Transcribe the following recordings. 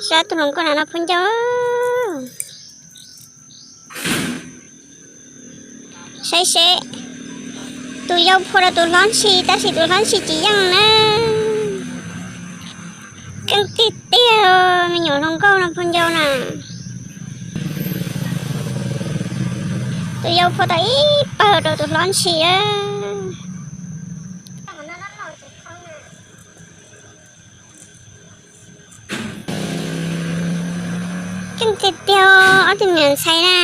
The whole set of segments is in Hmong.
Saib tus hluas nkauj no no phooj ywg. Saib seb, tus yau phua rau tus hlob ntshis tab sis tus hlob ntshis tsis yeej na. Keej tiag tiag, me nyuam hluas nkauj no phooj ywg na. Tus yau phua tau ib pawg rau tus hlob ntshis. Keej tiag tiag, ob tug me nyuam ntxhais na.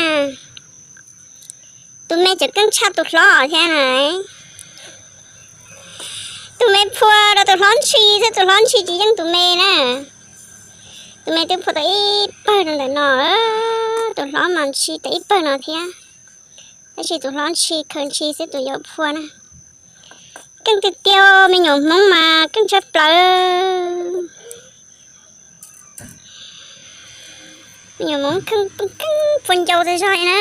Tus me tseem keej tshaj tus hlob thiab na. Tus me phua rau tus hlob ntshis xwb, tus hlob ntshis tsis yeej tus me na. Tus me twb phua tau ib pawg rau ntawm no, tus hlob mas ntshis tau ib pawg no thiab. Tab sis tus hlob ntshis khaws ntshis xwb, tus yau phua na. Keej tiag tiag, me nyuam Hmoob mas keej tshaj plaws. Me nyuam Hmoob keej, keej phua ncau tas zog li na.